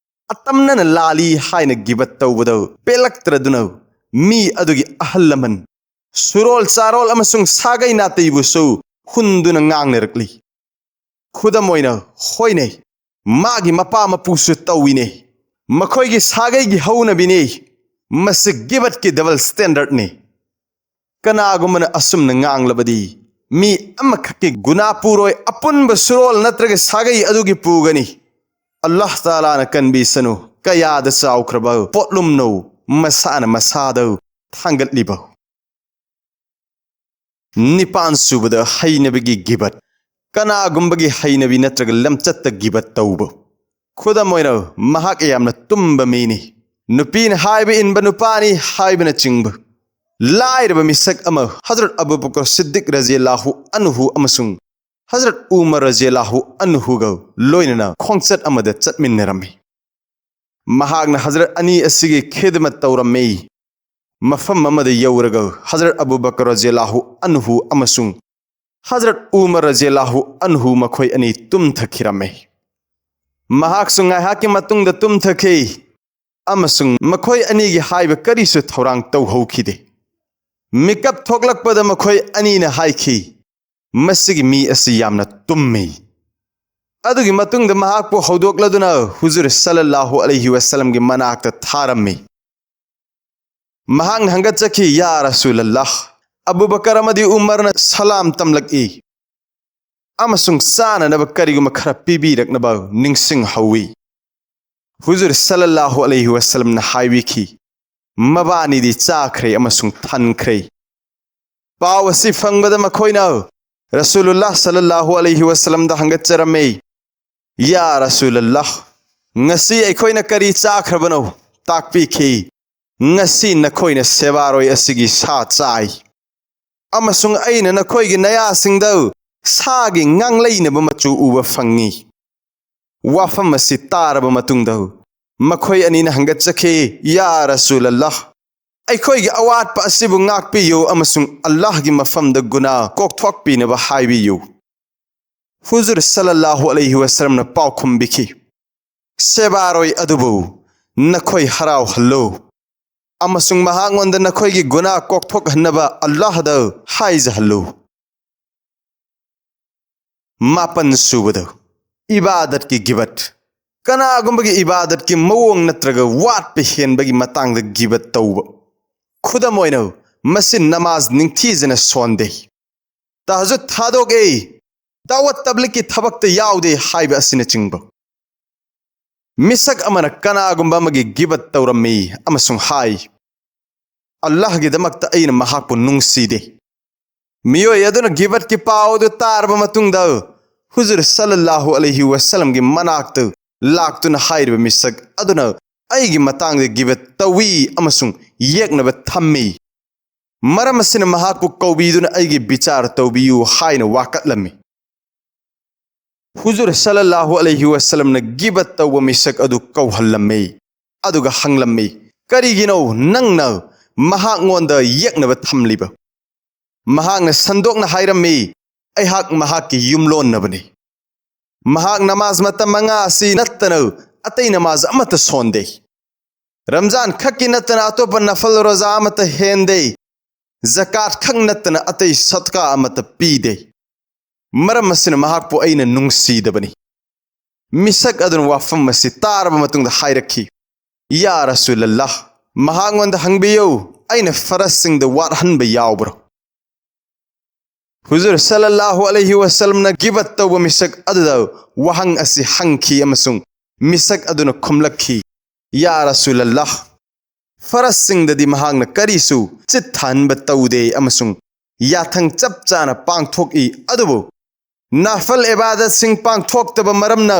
ꯑꯇꯝꯅꯅ ꯂꯥꯜꯂꯤ ꯍꯥꯏꯅ ꯒꯤꯕꯠ ꯇꯧꯕꯗ ꯄꯦꯜꯂꯛꯇ꯭ꯔꯗꯨꯅ ꯃꯤ ꯑꯗꯨꯒꯤ ꯑꯍꯜ ꯂꯃꯟ, ꯁꯨꯔꯣꯜ ꯆꯥꯔꯣꯜ ꯑꯃꯁꯨꯡ ꯁꯥꯒꯩ ꯅꯥꯇꯩꯕꯨꯁꯨ ꯍꯨꯟꯗꯨꯅ ꯉꯥꯡꯅꯔꯛꯂꯤ꯫ ꯈꯨꯗꯝ ꯑꯣꯏꯅ, ꯍꯣꯏꯅꯦ, ꯃꯥꯒꯤ ꯃꯄꯥ ꯃꯄꯨꯁꯨ ꯇꯧꯏꯅꯦ꯫ ꯃꯈꯣꯏꯒꯤ ꯁꯥꯒꯩꯒꯤ ꯍꯧꯅꯕꯤꯅꯤ꯫ ꯃꯁꯤ ꯒꯤꯕꯠꯀꯤ ꯗꯕꯜ ꯁ꯭ꯇꯦꯟꯗꯔꯠꯅꯤ꯫ ꯀꯅꯥꯒꯨꯝꯕꯅ ꯑꯁꯨꯝꯅ ꯉꯥꯡꯂꯕꯗꯤ, ꯃꯤ ꯑꯃꯈꯛꯀꯤ ꯒꯨꯅꯥ ꯄꯨꯔꯣꯏ, ꯑꯄꯨꯟꯕ ꯁꯨꯔꯣꯜ ꯅꯠꯇ꯭ꯔꯒ ꯁꯥꯒꯩ ꯑꯗꯨꯒꯤ ꯄꯨꯒꯅꯤ꯫ ꯑꯜꯂꯥꯍ ꯇꯥꯂꯥꯅ ꯀꯟꯕꯤꯁꯅꯨ, ꯀꯌꯥꯗ ꯆꯥꯎꯈ꯭ꯔꯕ ꯄꯣꯠꯂꯨꯝꯅꯣ ꯃꯁꯥꯅ ꯃꯁꯥꯗ ꯊꯥꯡꯒꯠꯂꯤꯕ꯫ ꯅꯤꯄꯥꯟ ꯁꯨꯕꯗ, ꯍꯩꯅꯕꯤꯒꯤ ꯒꯤꯕꯠ꯫ ꯀꯅꯥꯒꯨꯝꯕꯒꯤ ꯍꯩꯅꯕꯤ ꯅꯠꯇ꯭ꯔꯒ ꯂꯝꯆꯠꯇ ꯒꯤꯕꯠ ꯇꯧꯕ꯫ ꯈꯨꯗꯝ ꯑꯣꯏꯅ, ꯃꯍꯥꯛ ꯌꯥꯝꯅ ꯇꯨꯝꯕ ꯃꯤꯅꯤ, ꯅꯨꯄꯤꯅ ꯍꯥꯏꯕ ꯏꯟꯕ ꯅꯨꯄꯥꯅꯤ ꯍꯥꯏꯕꯅꯆꯤꯡꯕ꯫ ꯂꯥꯏꯔꯕ ꯃꯤꯁꯛ ꯑꯃ ꯍꯖꯔꯠ ꯑꯕꯨ ꯕꯀꯔ ꯁꯤꯗꯤꯛ ꯔꯖꯤꯌꯜꯂꯥꯍꯨ ꯑꯟꯍꯨ ꯑꯃꯁꯨꯡ ꯍꯖꯔꯠ ꯎꯃꯔ ꯔꯖꯤꯌꯜꯂꯥꯍꯨ ꯑꯟꯍꯨꯒ ꯂꯣꯏꯅꯅ ꯈꯣꯡꯆꯠ ꯑꯃꯗ ꯆꯠꯃꯤꯟꯅꯔꯝꯃꯤ꯫ ꯃꯍꯥꯛꯅ ꯍꯖꯔꯠ ꯑꯅꯤ ꯑꯁꯤꯒꯤ ꯈꯤꯗꯃꯠ ꯇꯧꯔꯝꯃꯤ꯫ ꯃꯐꯝ ꯑꯃꯗ ꯌꯧꯔꯒ ꯍꯖꯔꯠ ꯑꯕꯨ ꯕꯀꯔ ꯔꯖꯤꯌꯜꯂꯥꯍꯨ ꯑꯟꯍꯨ ꯑꯃꯁꯨꯡ ꯍꯖꯔꯠ ꯎꯃꯔ ꯔꯖꯤꯌꯜꯂꯥꯍꯨ ꯑꯟꯍꯨ ꯃꯈꯣꯏ ꯑꯅꯤ ꯇꯨꯝꯊꯈꯤꯔꯝꯃꯤ꯫ ꯃꯍꯥꯛꯁꯨ ꯉꯥꯏꯍꯥꯛꯀꯤ ꯃꯇꯨꯡꯗ ꯇꯨꯝꯊꯈꯤ ꯑꯃꯁꯨꯡ ꯃꯈꯣꯏ ꯑꯅꯤꯒꯤ ꯍꯥꯏꯕ ꯀꯔꯤꯁꯨ ꯊꯧꯔꯥꯡ ꯇꯧꯍꯧꯈꯤꯗꯦ꯫ ꯃꯤꯀꯞ ꯊꯣꯛꯂꯛꯄꯗ ꯃꯈꯣꯏ ꯑꯅꯤꯅ ꯍꯥꯏꯈꯤ, "ꯃꯁꯤꯒꯤ ꯃꯤ ꯑꯁꯤ ꯌꯥꯝꯅ ꯇꯨꯝꯃꯤ"꯫ ꯑꯗꯨꯒꯤ ꯃꯇꯨꯡꯗ ꯃꯍꯥꯛꯄꯨ ꯍꯧꯗꯣꯛꯂꯗꯨꯅ ꯍꯨꯖꯨꯔ ꯁꯜꯂꯜꯂꯥꯍꯨ ꯑꯂꯩꯍꯤ ꯋꯁꯜꯂꯝꯒꯤ ꯃꯅꯥꯛꯇ ꯊꯥꯔꯝꯃꯤ꯫ ꯃꯍꯥꯛꯅ ꯍꯪꯒꯠꯆꯈꯤ, "ꯌꯥ ꯔꯁꯨꯂꯜꯂꯥꯍ, ꯑꯕꯨ ꯕꯀꯔ ꯑꯃꯗꯤ ꯎꯃꯔꯅ ꯁꯂꯥꯝ ꯇꯝꯂꯛꯏ ꯑꯃꯁꯨꯡ ꯆꯥꯅꯅꯕ ꯀꯔꯤꯒꯨꯝꯕ ꯈꯔ ꯄꯤꯕꯤꯔꯛꯅꯕ ꯅꯤꯡꯁꯤꯡꯍꯧꯏ"꯫ ꯍꯨꯖꯨꯔ ꯁꯜꯂꯜꯂꯥꯍꯨ ꯑꯂꯩꯍꯤ ꯋꯁꯜꯂꯝꯅ ꯍꯥꯏꯕꯤꯈꯤ, "ꯃꯕꯥꯅꯤꯗꯤ ꯆꯥꯈ꯭ꯔꯦ ꯑꯃꯁꯨꯡ ꯊꯟꯈ꯭ꯔꯦ"꯫ ꯄꯥꯎ ꯑꯁꯤ ꯐꯪꯕꯗ ꯃꯈꯣꯏꯅ ꯔꯁꯨꯂꯨꯜꯂꯥꯍ ꯁꯜꯂꯜꯂꯥꯍꯨ ꯑꯂꯩꯍꯤ ꯋꯁꯜꯂꯝꯗ ꯍꯪꯒꯠꯆꯔꯝꯃꯤ, "ꯌꯥ ꯔꯁꯨꯂꯜꯂꯥꯍ, ꯉꯁꯤ ꯑꯩꯈꯣꯏꯅ ꯀꯔꯤ ꯆꯥꯈ꯭ꯔꯕꯅꯣ? ꯇꯥꯛꯄꯤꯈꯤ"꯫ "ꯉꯁꯤ ꯅꯈꯣꯏꯅ ꯁꯦꯕꯥꯔꯣꯏ ꯑꯁꯤꯒꯤ ꯁꯥ ꯆꯥꯏ, ꯑꯃꯁꯨꯡ ꯑꯩꯅ ꯅꯈꯣꯏꯒꯤ ꯅꯌꯥꯁꯤꯡꯗ ꯁꯥꯒꯤ ꯉꯥꯡꯂꯩꯅꯕ ꯃꯆꯨ ꯎꯕ ꯐꯪꯉꯤ"꯫ ꯋꯥꯐꯝ ꯑꯁꯤ ꯇꯥꯔꯕ ꯃꯇꯨꯡꯗ ꯃꯈꯣꯏ ꯑꯅꯤꯅ ꯍꯪꯒꯠꯆꯈꯤ, "ꯌꯥ ꯔꯁꯨꯂꯜꯂꯥꯍ, ꯑꯩꯈꯣꯏꯒꯤ ꯑꯋꯥꯠꯄ ꯑꯁꯤꯕꯨ ꯉꯥꯛꯄꯤꯌꯨ ꯑꯃꯁꯨꯡ ꯑꯜꯂꯥꯍꯒꯤ ꯃꯐꯝꯗ ꯒꯨꯅꯥ ꯀꯣꯛꯊꯣꯛꯄꯤꯅꯕ ꯍꯥꯏꯕꯤꯌꯨ"꯫ ꯍꯨꯖꯨꯔ ꯁꯜꯂꯜꯂꯥꯍꯨ ꯑꯂꯩꯍꯤ ꯋꯁꯜꯂꯝꯅ ꯄꯥꯎꯈꯨꯝ ꯄꯤꯈꯤ, "ꯁꯦꯕꯥꯔꯣꯏ ꯑꯗꯨꯕꯨ ꯅꯈꯣꯏ ꯍꯔꯥꯎꯍꯜꯂꯨ, ꯑꯃꯁꯨꯡ ꯃꯍꯥꯛꯉꯣꯟꯗ ꯅꯈꯣꯏꯒꯤ ꯒꯨꯅꯥ ꯀꯣꯛꯊꯣꯛꯍꯟꯅꯕ ꯑꯜꯂꯥꯍꯗ ꯍꯥꯏꯖꯍꯜꯂꯨ"꯫ ꯃꯥꯄꯟ ꯁꯨꯕꯗ, ꯏꯕꯥꯗꯠꯀꯤ ꯒꯤꯕꯠ꯫ ꯀꯅꯥꯒꯨꯝꯕꯒꯤ ꯏꯕꯥꯗꯠꯀꯤ ꯃꯑꯣꯡ ꯅꯠꯇ꯭ꯔꯒ ꯋꯥꯠꯄ ꯍꯦꯟꯕꯒꯤ ꯃꯇꯥꯡꯗ ꯒꯤꯕꯠ ꯇꯧꯕ꯫ ꯈꯨꯗꯝ ꯑꯣꯏꯅ, ꯃꯁꯤ ꯅꯃꯥꯖ ꯅꯤꯡꯊꯤꯖꯅ ꯁꯣꯟꯗꯦ, ꯇꯍꯖꯨꯗ ꯊꯥꯗꯣꯛꯑꯦ, ꯗꯥꯋꯠ ꯇꯕ꯭ꯂꯤꯒꯀꯤ ꯊꯕꯛꯇ ꯌꯥꯎꯗꯦ ꯍꯥꯏꯕ ꯑꯁꯤꯅꯆꯤꯡꯕ꯫ ꯃꯤꯁꯛ ꯑꯃꯅ ꯀꯅꯥꯒꯨꯝꯕ ꯑꯃꯒꯤ ꯒꯤꯕꯠ ꯇꯧꯔꯝꯃꯤ ꯑꯃꯁꯨꯡ ꯍꯥꯏ, "ꯑꯜꯂꯥꯍꯒꯤꯗꯃꯛꯇ ꯑꯩꯅ ꯃꯍꯥꯛꯄꯨ ꯅꯨꯡꯁꯤꯗꯦ"꯫ ꯃꯤꯑꯣꯏ ꯑꯗꯨꯅ ꯒꯤꯕꯠꯀꯤ ꯄꯥꯎ ꯑꯗꯨ ꯇꯥꯔꯕ ꯃꯇꯨꯡꯗ ꯍꯨꯖꯨꯔ ꯁꯜꯂꯜꯂꯥꯍꯨ ꯑꯂꯩꯍꯤ ꯋꯁꯜꯂꯝꯒꯤ ꯃꯅꯥꯛꯇ ꯂꯥꯛꯇꯨꯅ ꯍꯥꯏꯔꯤꯕ ꯃꯤꯁꯛ ꯑꯗꯨꯅ ꯑꯩꯒꯤ ꯃꯇꯥꯡꯗ ꯒꯤꯕꯠ ꯇꯧꯏ ꯑꯃꯁꯨꯡ ꯌꯦꯛꯅꯕ ꯊꯝꯃꯤ꯫ ꯃꯔꯝ ꯑꯁꯤꯅ ꯃꯍꯥꯛꯄꯨ ꯀꯧꯕꯤꯗꯨꯅ ꯑꯩꯒꯤ ꯕꯤꯆꯥꯔ ꯇꯧꯕꯤꯌꯨ ꯍꯥꯏꯅ ꯋꯥꯀꯠꯂꯝꯃꯤ꯫ ꯍꯨꯖꯨꯔ ꯁꯜꯂꯜꯂꯥꯍꯨ ꯑꯂꯩꯍꯤ ꯋꯁꯜꯂꯝꯅ ꯒꯤꯕꯠ ꯇꯧꯕ ꯃꯤꯁꯛ ꯑꯗꯨ ꯀꯧꯍꯜꯂꯝꯃꯤ, ꯑꯗꯨꯒ ꯍꯪꯂꯝꯃꯤ, "ꯀꯔꯤꯒꯤꯅꯣ ꯅꯪꯅ ꯃꯍꯥꯛꯉꯣꯟꯗ ꯌꯦꯛꯅꯕ ꯊꯝꯂꯤꯕ?" ꯃꯍꯥꯛꯅ ꯁꯟꯗꯣꯛꯅ ꯍꯥꯏꯔꯝꯃꯤ, "ꯑꯩꯍꯥꯛ ꯃꯍꯥꯛꯀꯤ ꯌꯨꯝꯂꯣꯟꯅꯕꯅꯤ꯫ ꯃꯍꯥꯛ ꯅꯃꯥꯖ ꯃꯇꯝ ꯃꯉꯥ ꯑꯁꯤ ꯅꯠꯇꯅ ꯑꯇꯩ ꯅꯃꯥꯖ ꯑꯃꯠꯇ ꯁꯣꯟꯗꯦ꯫ ꯔꯝꯖꯥꯟ ꯈꯛꯀꯤ ꯅꯠꯇꯅ ꯑꯇꯣꯞꯄ ꯅꯐꯜ ꯔꯣꯖꯥ ꯑꯃꯠꯇ ꯍꯦꯟꯗꯦ꯫ ꯖꯀꯥꯠ ꯈꯛ ꯅꯠꯇꯅ ꯑꯇꯩ ꯁꯠꯀꯥ ꯑꯃꯠꯇ ꯄꯤꯗꯦ꯫ ꯃꯔꯝ ꯑꯁꯤꯅ ꯃꯍꯥꯛꯄꯨ ꯑꯩꯅ ꯅꯨꯡꯁꯤꯗꯕꯅꯤ"꯫ ꯃꯤꯁꯛ ꯑꯗꯨꯅ ꯋꯥꯐꯝ ꯑꯁꯤ ꯇꯥꯔꯕ ꯃꯇꯨꯡꯗ ꯍꯥꯏꯔꯛꯈꯤ, "ꯌꯥ ꯔꯁꯨꯂꯜꯂꯥꯍ, ꯃꯍꯥꯛꯉꯣꯟꯗ ꯍꯪꯕꯤꯌꯨ, ꯑꯩꯅ ꯐꯔꯖꯁꯤꯡꯗ ꯋꯥꯠꯍꯟꯕ ꯌꯥꯎꯕ꯭ꯔꯣ?" ꯍꯨꯖꯨꯔ ꯁꯜꯂꯜꯂꯥꯍꯨ ꯑꯂꯩꯍꯤ ꯋꯁꯜꯂꯝꯅ ꯒꯤꯕꯠ ꯇꯧꯕ ꯃꯤꯁꯛ ꯑꯗꯨꯗ ꯋꯥꯍꯪ ꯑꯁꯤ ꯍꯪꯈꯤ ꯑꯃꯁꯨꯡ ꯃꯤꯁꯛ ꯑꯗꯨꯅ ꯈꯨꯝꯂꯛꯈꯤ, "ꯌꯥ ꯔꯁꯨꯂꯜꯂꯥꯍ, ꯐꯔꯖꯁꯤꯡꯗꯗꯤ ꯃꯍꯥꯛꯅ ꯀꯔꯤꯁꯨ ꯆꯤꯠꯊꯍꯟꯕ ꯇꯧꯗꯦ ꯑꯃꯁꯨꯡ ꯌꯥꯊꯪ ꯆꯞ ꯆꯥꯅ ꯄꯥꯡꯊꯣꯛꯏ, ꯑꯗꯨꯕꯨ ꯅꯥꯐꯜ ꯏꯕꯥꯗꯠꯁꯤꯡ ꯄꯥꯡꯊꯣꯛꯇꯕ ꯃꯔꯝꯅ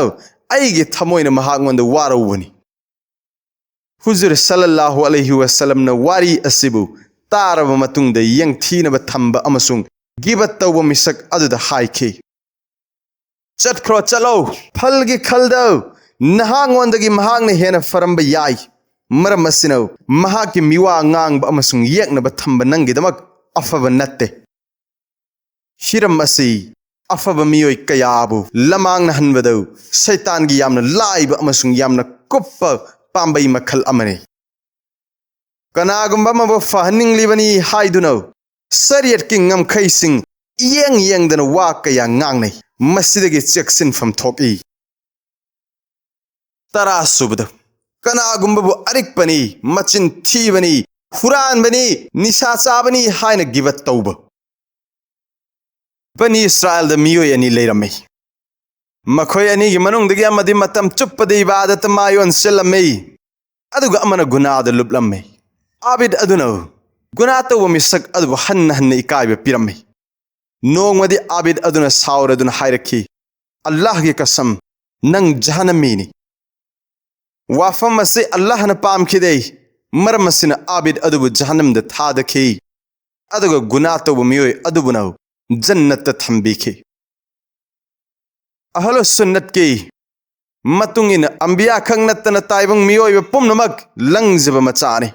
ꯑꯩꯒꯤ ꯊꯃꯣꯏꯅ ꯃꯍꯥꯛꯉꯣꯟꯗ ꯋꯥꯔꯧꯕꯅꯤ"꯫ ꯍꯨꯖꯨꯔ ꯁꯜꯂꯜꯂꯥꯍꯨ ꯑꯂꯩꯍꯤ ꯋꯥꯁꯜꯂꯝꯅ ꯋꯥꯔꯤ ꯑꯁꯤꯕꯨ ꯇꯥꯔꯕ ꯃꯇꯨꯡꯗ ꯌꯦꯡꯊꯤꯅꯕ ꯊꯝꯕ ꯑꯃꯁꯨꯡ ꯒꯤꯕꯠ ꯇꯧꯕ ꯃꯤꯁꯛ ꯑꯗꯨꯗ ꯍꯥꯏꯈꯤ, "ꯆꯠꯈ꯭ꯔꯣ, ꯆꯠꯂꯣ, ꯐꯜꯒꯤ ꯈꯜꯗꯧ, ꯅꯍꯥꯉꯣꯟꯗꯒꯤ ꯃꯍꯥꯛꯅ ꯍꯦꯟꯅ ꯐꯔꯝꯕ ꯌꯥꯏ꯫ ꯃꯔꯝ ꯑꯁꯤꯅ ꯃꯍꯥꯛꯀꯤ ꯃꯤꯋꯥ ꯉꯥꯡꯕ ꯑꯃꯁꯨꯡ ꯌꯦꯛꯅꯕ ꯊꯝꯕ ꯅꯪꯒꯤꯗꯃꯛ ꯑꯐꯕ ꯅꯠꯇꯦ"꯫ ꯍꯤꯔꯝ ꯑꯁꯤ ꯑꯐꯕ ꯃꯤꯑꯣꯏ ꯀꯌꯥꯕꯨ ꯂꯃꯥꯡꯅꯍꯟꯕꯗ ꯁꯩꯇꯥꯟꯒꯤ ꯌꯥꯝꯅ ꯂꯥꯏꯕ ꯑꯃꯁꯨꯡ ꯌꯥꯝꯅ ꯀꯨꯞꯄ ꯄꯥꯝꯕꯩ ꯃꯈꯜ ꯑꯃꯅꯤ꯫ ꯀꯅꯥꯒꯨꯝꯕ ꯑꯃꯕꯨ ꯐꯍꯟꯅꯤꯡꯂꯤꯕꯅꯤ ꯍꯥꯏꯗꯨꯅ ꯁꯔꯤꯌꯠꯀꯤ ꯉꯝꯈꯩꯁꯤꯡ ꯌꯦꯡ ꯌꯦꯡꯗꯅ ꯋꯥ ꯀꯌꯥ ꯉꯥꯡꯅꯩ꯫ ꯃꯁꯤꯗꯒꯤ ꯆꯦꯛꯁꯤꯟꯐꯝ ꯊꯣꯛꯏ꯫ ꯇꯔꯥ ꯁꯨꯕꯗ, ꯀꯅꯥꯒꯨꯝꯕꯕꯨ ꯑꯔꯤꯛꯄꯅꯤ, ꯃꯆꯤꯟ ꯊꯤꯕꯅꯤ, ꯍꯨꯔꯥꯟꯕꯅꯤ, ꯅꯤꯁꯥ ꯆꯥꯕꯅꯤ ꯍꯥꯏꯅ ꯒꯤꯕꯠ ꯇꯧꯕ꯫ ꯕꯅꯤ ꯏꯁꯔꯥꯏꯜꯗ ꯃꯤꯑꯣꯏ ꯑꯅꯤ ꯂꯩꯔꯝꯃꯤ꯫ ꯃꯈꯣꯏ ꯑꯅꯤꯒꯤ ꯃꯅꯨꯡꯗꯒꯤ ꯑꯃꯗꯤ ꯃꯇꯝ ꯆꯨꯞꯄꯗ ꯏꯕꯥꯗꯠꯇ ꯃꯥꯏ ꯑꯣꯟꯁꯤꯜꯂꯝꯃꯤ, ꯑꯗꯨꯒ ꯑꯃꯅ ꯒꯨꯅꯥꯗ ꯂꯨꯞꯂꯝꯃꯤ꯫ ꯑꯥꯕꯤꯗ ꯑꯗꯨꯅ ꯒꯨꯅꯥ ꯇꯧꯕ ꯃꯤꯁꯛ ꯑꯗꯨꯕꯨ ꯍꯟꯅ ꯍꯟꯅ ꯏꯀꯥꯏꯕ ꯄꯤꯔꯝꯃꯤ꯫ ꯅꯣꯡꯃꯗꯤ ꯑꯥꯕꯤꯗ ꯑꯗꯨꯅ ꯁꯥꯎꯔꯗꯨꯅ ꯍꯥꯏꯔꯛꯈꯤ, "ꯑꯜꯂꯥꯍꯒꯤ ꯀꯁꯝ, ꯅꯪ ꯖꯍꯅꯃꯤꯅꯤ"꯫ ꯋꯥꯐꯝ ꯑꯁꯤ ꯑꯜꯂꯥꯍꯅ ꯄꯥꯝꯈꯤꯗꯦ꯫ ꯃꯔꯝ ꯑꯁꯤꯅ ꯑꯥꯕꯤꯗ ꯑꯗꯨꯕꯨ ꯖꯍꯅꯝꯗ ꯊꯥꯗꯈꯤ, ꯑꯗꯨꯒ ꯒꯨꯅꯥ ꯇꯧꯕ ꯃꯤꯑꯣꯏ ꯑꯗꯨꯕꯨꯅ ꯖꯟꯅꯠꯇ ꯊꯝꯕꯤꯈꯤ꯫ ꯑꯍꯂꯨ ꯁꯨꯟꯅꯠꯀꯤ ꯃꯇꯨꯡ ꯏꯟꯅ ꯑꯝꯕꯤꯌꯥ ꯈꯛ ꯅꯠꯇꯅ ꯇꯥꯏꯕꯪ ꯃꯤꯑꯣꯏꯕ ꯄꯨꯝꯅꯃꯛ ꯂꯪꯖꯕ ꯃꯆꯥꯅꯤ꯫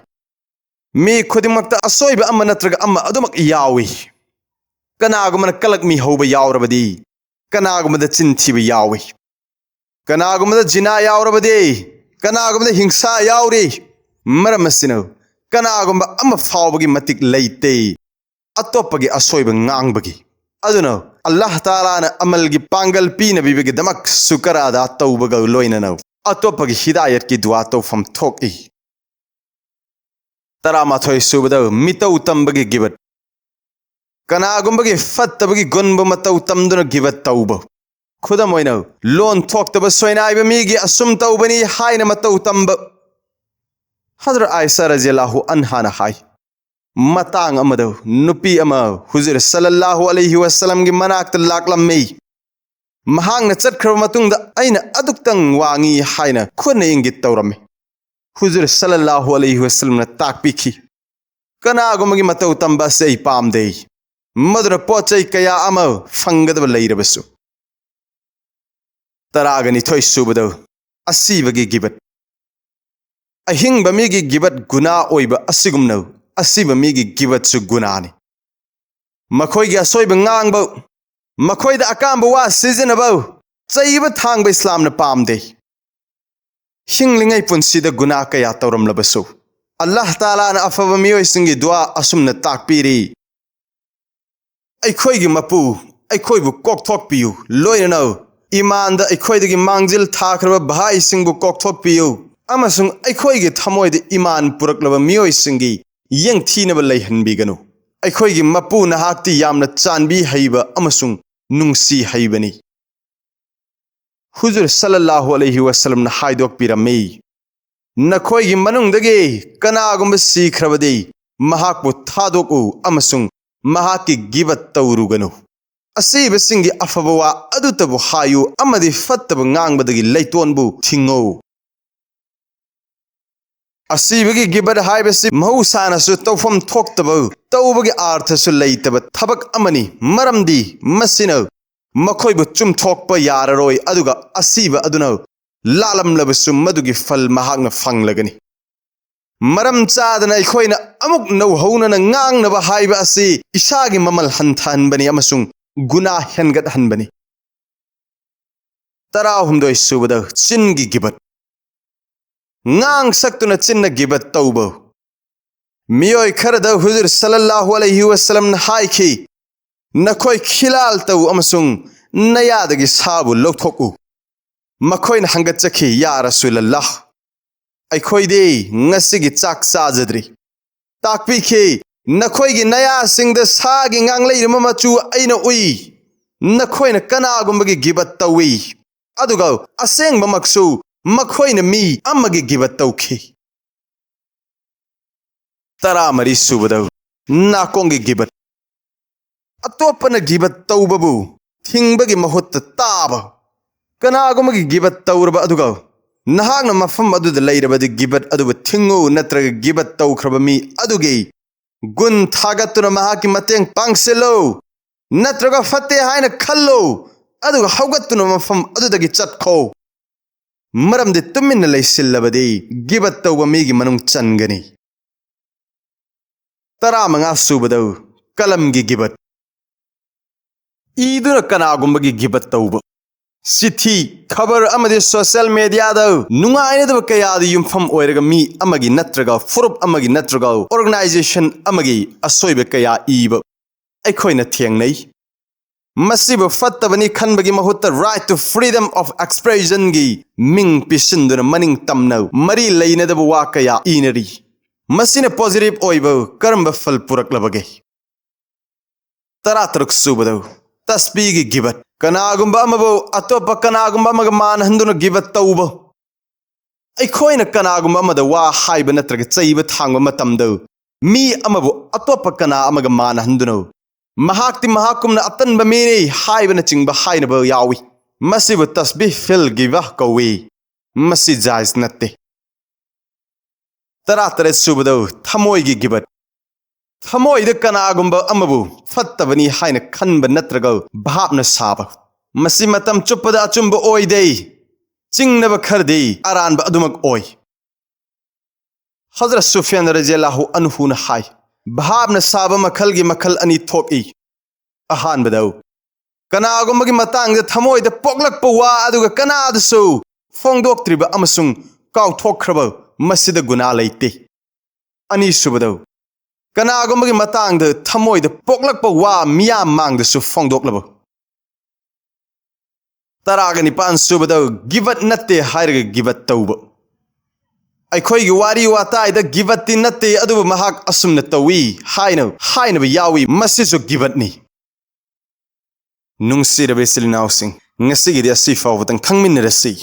ꯃꯤ ꯈꯨꯗꯤꯡꯃꯛꯇ ꯑꯁꯣꯏꯕ ꯑꯃ ꯅꯠꯇ꯭ꯔꯒ ꯑꯃ ꯑꯗꯨꯃꯛ ꯌꯥꯎꯏ꯫ ꯀꯅꯥꯒꯨꯝꯕꯅ ꯀꯂꯛꯃꯤ ꯍꯧꯕ ꯌꯥꯎꯔꯕꯗꯤ, ꯀꯅꯥꯒꯨꯝꯕꯗ ꯆꯤꯟ ꯊꯤꯕ ꯌꯥꯎꯏ, ꯀꯅꯥꯒꯨꯝꯕꯗ ꯖꯤꯅꯥ ꯌꯥꯎꯔꯕꯗꯤ, ꯀꯅꯥꯒꯨꯝꯕꯗ ꯍꯤꯡꯁꯥ ꯌꯥꯎꯔꯤ꯫ ꯃꯔꯝ ꯑꯁꯤꯅ ꯀꯅꯥꯒꯨꯝꯕ ꯑꯃ ꯐꯥꯎꯕꯒꯤ ꯃꯇꯤꯛ ꯂꯩꯇꯦ ꯑꯇꯣꯞꯄꯒꯤ ꯑꯁꯣꯏꯕ ꯉꯥꯡꯕꯒꯤ꯫ ꯑꯗꯨꯅ ꯑꯜꯂꯥꯍ ꯇꯥꯂꯥꯅ ꯑꯃꯜꯒꯤ ꯄꯥꯡꯒꯜ ꯄꯤꯅꯕꯤꯕꯒꯤꯗꯃꯛ ꯁꯨꯀꯔ ꯑꯗꯥ ꯇꯧꯕꯒ ꯂꯣꯏꯅꯅ ꯑꯇꯣꯞꯄꯒꯤ ꯍꯤꯗꯥꯌꯠꯀꯤ ꯗꯨꯋꯥ ꯇꯧꯐꯝ ꯊꯣꯛꯏ꯫ ꯇꯔꯥꯃꯥꯊꯣꯏ ꯁꯨꯕꯗ, ꯃꯤꯇꯧ ꯇꯝꯕꯒꯤ ꯒꯤꯕꯠ꯫ ꯀꯅꯥꯒꯨꯝꯕꯒꯤ ꯐꯠꯇꯕꯒꯤ ꯒꯨꯟꯕꯨ ꯃꯇꯧ ꯇꯝꯗꯨꯅ ꯒꯤꯕꯠ ꯇꯧꯕ꯫ ꯈꯨꯗꯝ ꯑꯣꯏꯅ, ꯂꯣꯟ ꯊꯣꯛꯇꯕ ꯁꯣꯏꯅꯥꯏꯕ ꯃꯤꯒꯤ ꯑꯁꯨꯝ ꯇꯧꯕꯅꯤ ꯍꯥꯏꯅ ꯃꯇꯧ ꯇꯝꯕ꯫ ꯍꯖꯔꯠ ꯑꯥꯏꯁꯥ ꯔꯖꯤꯌꯜꯂꯥꯍꯨ ꯑꯟꯍꯥꯅ ꯍꯥꯏ, ꯃꯇꯥꯡ ꯑꯃꯗ ꯅꯨꯄꯤ ꯑꯃ ꯍꯨꯖꯨꯔ ꯁꯜꯂꯜꯂꯥꯍꯨ ꯑꯂꯩꯍꯤ ꯋꯥꯁꯜꯂꯝꯒꯤ ꯃꯅꯥꯛꯇ ꯂꯥꯛꯂꯝꯃꯤ꯫ ꯃꯍꯥꯛꯅ ꯆꯠꯈ꯭ꯔꯕ ꯃꯇꯨꯡꯗ ꯑꯩꯅ ꯑꯗꯨꯛꯇꯪ ꯋꯥꯡꯉꯤ ꯍꯥꯏꯅ ꯈꯨꯠꯅ ꯏꯪꯒꯤꯠ ꯇꯧꯔꯝꯃꯤ꯫ ꯍꯨꯖꯨꯔ ꯁꯜꯂꯜꯂꯥꯍꯨ ꯑꯂꯩꯍꯤ ꯋꯁꯜꯂꯝꯅ ꯇꯥꯛꯄꯤꯈꯤ, "ꯀꯅꯥꯒꯨꯝꯕꯒꯤ ꯃꯇꯧ ꯇꯝꯕ ꯑꯁꯤ ꯑꯩ ꯄꯥꯝꯗꯦ, ꯃꯗꯨꯅ ꯄꯣꯠ ꯆꯩ ꯀꯌꯥ ꯑꯃ ꯐꯪꯒꯗꯕ ꯂꯩꯔꯕꯁꯨ"꯫ ꯇꯔꯥꯒ ꯅꯤꯊꯣꯏ ꯁꯨꯕꯗ, ꯑꯁꯤꯕꯒꯤ ꯒꯤꯕꯠ꯫ ꯑꯍꯤꯡꯕ ꯃꯤꯒꯤ ꯒꯤꯕꯠ ꯒꯨꯅꯥ ꯑꯣꯏꯕ ꯑꯁꯤꯒꯨꯝꯅ, ꯑꯁꯤꯕ ꯃꯤꯒꯤ ꯒꯤꯕꯠꯁꯨ ꯒꯨꯅꯥꯅꯤ꯫ ꯃꯈꯣꯏꯒꯤ ꯑꯁꯣꯏꯕ ꯉꯥꯡꯕ, ꯃꯈꯣꯏꯗ ꯑꯀꯥꯝꯕ ꯋꯥ ꯁꯤꯖꯤꯟꯅꯕ, ꯆꯩꯕ ꯊꯥꯡꯕ ꯏꯁꯂꯥꯝꯅ ꯄꯥꯝꯗꯦ꯫ ꯍꯤꯡꯂꯤꯉꯩ ꯄꯨꯟꯁꯤꯗ ꯒꯨꯅꯥ ꯀꯌꯥ ꯇꯧꯔꯝꯂꯕꯁꯨ, ꯑꯜꯂꯥꯍ ꯇꯥꯂꯥꯅ ꯑꯐꯕ ꯃꯤꯑꯣꯏꯁꯤꯡꯒꯤ ꯗꯨꯋꯥ ꯑꯁꯨꯝꯅ ꯇꯥꯛꯄꯤꯔꯤ, "ꯑꯩꯈꯣꯏꯒꯤ ꯃꯄꯨ, ꯑꯩꯈꯣꯏꯕꯨ ꯀꯣꯛꯊꯣꯛꯄꯤꯌꯨ, ꯂꯣꯏꯅꯅ ꯏꯃꯥꯟꯗ ꯑꯩꯈꯣꯏꯗꯒꯤ ꯃꯥꯡꯖꯤꯜ ꯊꯥꯈ꯭ꯔꯕ ꯚꯥꯏꯁꯤꯡꯕꯨ ꯀꯣꯛꯊꯣꯛꯄꯤꯌꯨ, ꯑꯃꯁꯨꯡ ꯑꯩꯈꯣꯏꯒꯤ ꯊꯃꯣꯏꯗ ꯏꯃꯥꯟ ꯄꯨꯔꯛꯂꯕ ꯃꯤꯑꯣꯏꯁꯤꯡꯒꯤ ꯌꯦꯡꯊꯤꯅꯕ ꯂꯩꯍꯟꯕꯤꯒꯅꯨ꯫ ꯑꯩꯈꯣꯏꯒꯤ ꯃꯄꯨ ꯅꯍꯥꯛꯇꯤ ꯌꯥꯝꯅ ꯆꯥꯟꯕꯤ ꯍꯩꯕ ꯑꯃꯁꯨꯡ ꯅꯨꯡꯁꯤ ꯍꯩꯕꯅꯤ"꯫ ꯍꯨꯖꯨꯔ ꯁꯜꯂꯜꯂꯥꯍꯨ ꯑꯂꯩꯍꯤ ꯋꯁꯜꯂꯝꯅ ꯍꯥꯏꯗꯣꯛꯄꯤꯔꯝꯃꯤ, "ꯅꯈꯣꯏꯒꯤ ꯃꯅꯨꯡꯗꯒꯤ ꯀꯅꯥꯒꯨꯝꯕ ꯁꯤꯈ꯭ꯔꯕꯗꯤ ꯃꯍꯥꯛꯄꯨ ꯊꯥꯗꯣꯛꯎ ꯑꯃꯁꯨꯡ ꯃꯍꯥꯛꯀꯤ ꯒꯤꯕꯠ ꯇꯧꯔꯨꯒꯅꯨ꯫ ꯑꯁꯤꯕꯁꯤꯡꯒꯤ ꯑꯐꯕ ꯋꯥ ꯑꯗꯨꯇꯕꯨ ꯍꯥꯏꯌꯨ ꯑꯃꯗꯤ ꯐꯠꯇꯕ ꯉꯥꯡꯕꯗꯒꯤ ꯂꯩꯇꯣꯟꯕꯨ ꯊꯤꯡꯉꯨ"꯫ ꯑꯁꯤꯕꯒꯤ ꯒꯤꯕꯠ ꯍꯥꯏꯕꯁꯤ ꯃꯍꯧꯁꯥꯅꯁꯨ ꯇꯧꯐꯝ ꯊꯣꯛꯇꯕ ꯇꯧꯕꯒꯤ ꯑꯥꯔꯊꯁꯨ ꯂꯩꯇꯕ ꯊꯕꯛ ꯑꯃꯅꯤ, ꯃꯔꯝꯗꯤ ꯃꯁꯤꯅ ꯃꯈꯣꯏꯕꯨ ꯆꯨꯝꯊꯣꯛꯄ ꯌꯥꯔꯔꯣꯏ, ꯑꯗꯨꯒ ꯑꯁꯤꯕ ꯑꯗꯨꯅ ꯂꯥꯜꯂꯝꯂꯕꯁꯨ ꯃꯗꯨꯒꯤ ꯐꯜ ꯃꯍꯥꯛꯅ ꯐꯪꯂꯒꯅꯤ꯫ ꯃꯔꯝ ꯆꯥꯗꯅ ꯑꯩꯈꯣꯏꯅ ꯑꯃꯨꯛ ꯅꯧꯍꯧꯅꯅ ꯉꯥꯡꯅꯕ ꯍꯥꯏꯕ ꯑꯁꯤ ꯏꯁꯥꯒꯤ ꯃꯃꯜ ꯍꯟꯊꯍꯟꯕꯅꯤ ꯑꯃꯁꯨꯡ ꯒꯨꯅꯥ ꯍꯦꯟꯒꯠꯍꯟꯕꯅꯤ꯫ ꯇꯔꯥꯍꯨꯝꯗꯣꯏ ꯁꯨꯕꯗ, ꯆꯤꯟꯒꯤ ꯒꯤꯕꯠ꯫ ꯉꯥꯡ ꯁꯛꯇꯨꯅ ꯆꯤꯟꯅ ꯒꯤꯕꯠ ꯇꯧꯕ꯫ ꯃꯤꯑꯣꯏ ꯈꯔꯗ ꯍꯨꯖꯨꯔ ꯁꯜꯂꯜꯂꯥꯍꯨ ꯑꯂꯩꯍꯤ ꯋꯁꯜꯂꯝꯅ ꯍꯥꯏꯈꯤ, "ꯅꯈꯣꯏ ꯈꯤꯂꯥꯜ ꯇꯧ ꯑꯃꯁꯨꯡ ꯅꯌꯥꯗꯒꯤ ꯁꯥꯕꯨ ꯂꯧꯊꯣꯛꯎ"꯫ ꯃꯈꯣꯏꯅ ꯍꯪꯒꯠꯆꯈꯤ, "ꯌꯥ ꯔꯁꯨꯂꯜꯂꯥꯍ, ꯑꯩꯈꯣꯏꯗꯤ ꯉꯁꯤꯒꯤ ꯆꯥꯛ ꯆꯥꯖꯗ꯭ꯔꯤ"꯫ ꯇꯥꯛꯄꯤꯈꯤ, "ꯅꯈꯣꯏꯒꯤ ꯅꯌꯥꯁꯤꯡꯗ ꯁꯥꯒꯤ ꯉꯥꯡꯂꯩꯔꯝꯕ ꯃꯆꯨ ꯑꯩꯅ ꯎꯏ꯫ ꯅꯈꯣꯏꯅ ꯀꯅꯥꯒꯨꯝꯕꯒꯤ ꯒꯤꯕꯠ ꯇꯧꯏ, ꯑꯗꯨꯒ ꯑꯁꯦꯡꯕꯃꯛꯁꯨ ꯃꯈꯣꯏꯅ ꯃꯤ ꯑꯃꯒꯤ ꯒꯤꯕꯠ ꯇꯧꯈꯤ"꯫ ꯇꯔꯥꯃꯔꯤ ꯁꯨꯕꯗ, ꯅꯥꯀꯣꯡꯒꯤ ꯒꯤꯕꯠ꯫ ꯑꯇꯣꯞꯄꯅ ꯒꯤꯕꯠ ꯇꯧꯕꯕꯨ ꯊꯤꯡꯕꯒꯤ ꯃꯍꯨꯠꯇ ꯇꯥꯕ꯫ ꯀꯅꯥꯒꯨꯝꯕꯒꯤ ꯒꯤꯕꯠ ꯇꯧꯔꯕ ꯑꯗꯨꯒ ꯅꯍꯥꯛꯅ ꯃꯐꯝ ꯑꯗꯨꯗ ꯂꯩꯔꯕꯗꯤ ꯒꯤꯕꯠ ꯑꯗꯨꯕꯨ ꯊꯤꯡꯉꯨ, ꯅꯠꯇ꯭ꯔꯒ ꯒꯤꯕꯠ ꯇꯧꯈ꯭ꯔꯕ ꯃꯤ ꯑꯗꯨꯒꯤ ꯒꯨꯟ ꯊꯥꯒꯠꯇꯨꯅ ꯃꯍꯥꯛꯀꯤ ꯃꯇꯦꯡ ꯄꯥꯡꯁꯤꯜꯂꯨ, ꯅꯠꯇ꯭ꯔꯒ ꯐꯠꯇꯦ ꯍꯥꯏꯅ ꯈꯜꯂꯨ, ꯑꯗꯨꯒ ꯍꯧꯒꯠꯇꯨꯅ ꯃꯐꯝ ꯑꯗꯨꯗꯒꯤ ꯆꯠꯈꯣ꯫ ꯃꯔꯝꯗꯤ ꯇꯨꯃꯤꯟꯅ ꯂꯩꯁꯤꯜꯂꯕꯗꯤ ꯒꯤꯕꯠ ꯇꯧꯕ ꯃꯤꯒꯤ ꯃꯅꯨꯡ ꯆꯟꯒꯅꯤ꯫ ꯇꯔꯥꯃꯉꯥ ꯁꯨꯕꯗ ꯀꯂꯝꯒꯤ ꯒꯤꯕꯠ꯫ ꯏꯗꯨꯅ ꯀꯅꯥꯒꯨꯝꯕꯒꯤ ꯒꯤꯕꯠ ꯇꯧꯕ꯫ ꯆꯤꯊꯤ, ꯈꯕꯔ ꯑꯃꯗꯤ ꯁꯣꯁꯤꯌꯦꯜ ꯃꯦꯗꯤꯌꯥꯗ ꯅꯨꯡꯉꯥꯏꯅꯗꯕ ꯀꯌꯥꯗ ꯌꯨꯝꯐꯝ ꯑꯣꯏꯔꯒ ꯃꯤ ꯑꯃꯒꯤ ꯅꯠꯇ꯭ꯔꯒ ꯐꯨꯔꯨꯞ ꯑꯃꯒꯤ ꯅꯠꯇ꯭ꯔꯒ ꯑꯣꯔꯒꯅꯥꯏꯖꯦꯁꯟ ꯑꯃꯒꯤ ꯑꯁꯣꯏꯕ ꯀꯌꯥ ꯏꯕ ꯑꯩꯈꯣꯏꯅ ꯊꯦꯡꯅꯩ꯫ ꯃꯁꯤꯕꯨ ꯐꯠꯇꯕꯅꯤ ꯈꯟꯕꯒꯤ ꯃꯍꯨꯠꯇ right to freedom of expressionꯒꯤ ꯃꯤꯡ ꯄꯤꯁꯤꯟꯗꯨꯅ ꯃꯅꯤꯡ ꯇꯝꯅ ꯃꯔꯤ ꯂꯩꯅꯗꯕ ꯋꯥ ꯀꯌꯥ ꯏꯅꯔꯤ꯫ ꯃꯁꯤꯅ ꯄꯣꯖꯤꯇꯤꯚ ꯑꯣꯏꯕ ꯀꯔꯝꯕ ꯐꯜ ꯄꯨꯔꯛꯂꯕꯒꯦ? ꯇꯔꯥꯇꯔꯨꯛ ꯁꯨꯕꯗ ꯇꯁꯕꯤꯒꯤ ꯒꯤꯕꯠ꯫ ꯀꯅꯥꯒꯨꯝꯕ ꯑꯃꯕꯨ ꯑꯇꯣꯞꯄ ꯀꯅꯥꯒꯨꯝꯕ ꯑꯃꯒ ꯃꯥꯟꯅꯍꯟꯗꯨꯅ ꯒꯤꯕꯠ ꯇꯧꯕ꯫ ꯑꯩꯈꯣꯏꯅ ꯀꯅꯥꯒꯨꯝꯕ ꯑꯃꯗ ꯋꯥ ꯍꯥꯏꯕ ꯅꯠꯇ꯭ꯔꯒ ꯆꯩꯕ ꯊꯥꯡꯕ ꯃꯇꯝꯗ ꯃꯤ ꯑꯃꯕꯨ ꯑꯇꯣꯞꯄ ꯀꯅꯥ ꯑꯃꯒ ꯃꯥꯟꯅꯍꯟꯗꯨꯅ "ꯃꯍꯥꯛꯇꯤ ꯃꯍꯥꯛꯀꯨꯝꯅ ꯑꯇꯟꯕ ꯃꯤꯅꯤ" ꯍꯥꯏꯕꯅꯆꯤꯡꯕ ꯍꯥꯏꯅꯕ ꯌꯥꯎꯏ꯫ ꯃꯁꯤꯕꯨ ꯇꯁꯕꯤꯍ ꯐꯤꯜ ꯒꯤꯕꯥꯍ ꯀꯧꯏ꯫ ꯃꯁꯤ ꯖꯥꯏꯖ ꯅꯠꯇꯦ꯫ ꯇꯔꯥꯇꯔꯦꯠ ꯁꯨꯕꯗ ꯊꯃꯣꯏꯒꯤ ꯒꯤꯕꯠ꯫ ꯊꯃꯣꯏꯗ ꯀꯅꯥꯒꯨꯝꯕ ꯑꯃꯕꯨ ꯐꯠꯇꯕꯅꯤ ꯍꯥꯏꯅ ꯈꯟꯕ ꯅꯠꯇ꯭ꯔꯒ ꯚꯥꯞꯅ ꯁꯥꯕ꯫ ꯃꯁꯤ ꯃꯇꯝ ꯆꯨꯞꯄꯗ ꯑꯆꯨꯝꯕ ꯑꯣꯏꯗꯦ꯫ ꯆꯤꯡꯅꯕ ꯈꯔꯗꯤ ꯑꯔꯥꯟꯕ ꯑꯗꯨꯃꯛ ꯑꯣꯏ꯫ ꯍꯖꯔꯠ ꯁꯨꯐꯤꯌꯥꯟ ꯔꯖꯤꯌꯜꯂꯥꯍꯨ ꯑꯟꯍꯨꯅ ꯍꯥꯏ, ꯚꯥꯞꯅ ꯁꯥꯕ ꯃꯈꯜꯒꯤ ꯃꯈꯜ ꯑꯅꯤ ꯊꯣꯛꯏ꯫ ꯑꯍꯥꯟꯕꯗ, ꯀꯅꯥꯒꯨꯝꯕꯒꯤ ꯃꯇꯥꯡꯗ ꯊꯃꯣꯏꯗ ꯄꯣꯛꯂꯛꯄ ꯋꯥ ꯑꯗꯨꯒ ꯀꯅꯥꯗꯁꯨ ꯐꯣꯡꯗꯣꯛꯇ꯭ꯔꯤꯕ ꯑꯃꯁꯨꯡ ꯀꯥꯎꯊꯣꯛꯈ꯭ꯔꯕ, ꯃꯁꯤꯗ ꯒꯨꯅꯥ ꯂꯩꯇꯦ꯫ ꯑꯅꯤꯁꯨꯕꯗ, ꯀꯅꯥꯒꯨꯝꯕꯒꯤ ꯃꯇꯥꯡꯗ ꯊꯃꯣꯏꯗ ꯄꯣꯛꯂꯛꯄ ꯋꯥ ꯃꯤꯌꯥꯝ ꯃꯥꯡꯗꯁꯨ ꯐꯣꯡꯗꯣꯛꯂꯕ꯫ ꯇꯔꯥꯒ ꯅꯤꯄꯥꯟ ꯁꯨꯕꯗ ꯒꯤꯕꯠ ꯅꯠꯇꯦ ꯍꯥꯏꯔꯒ ꯒꯤꯕꯠ ꯇꯧꯕ꯫ ꯑꯩꯈꯣꯏꯒꯤ ꯋꯥꯔꯤ ꯋꯥꯇꯥꯏꯗ ꯒꯤꯕꯠꯇꯤ ꯅꯠꯇꯦ, ꯑꯗꯨꯕꯨ ꯃꯍꯥꯛ ꯑꯁꯨꯝꯅ ꯇꯧꯏ ꯍꯥꯏꯅ ꯍꯥꯏꯅꯕ ꯌꯥꯎꯏ, ꯃꯁꯤꯁꯨ ꯒꯤꯕꯠꯅꯤ꯫ ꯅꯨꯡꯁꯤꯔꯕ ꯏꯆꯤꯜ ꯏꯅꯥꯎꯁꯤꯡ, ꯉꯁꯤꯒꯤꯗꯤ ꯑꯁꯤ ꯐꯥꯎꯕꯗꯪ ꯈꯪꯃꯤꯟꯅꯔꯁꯤ꯫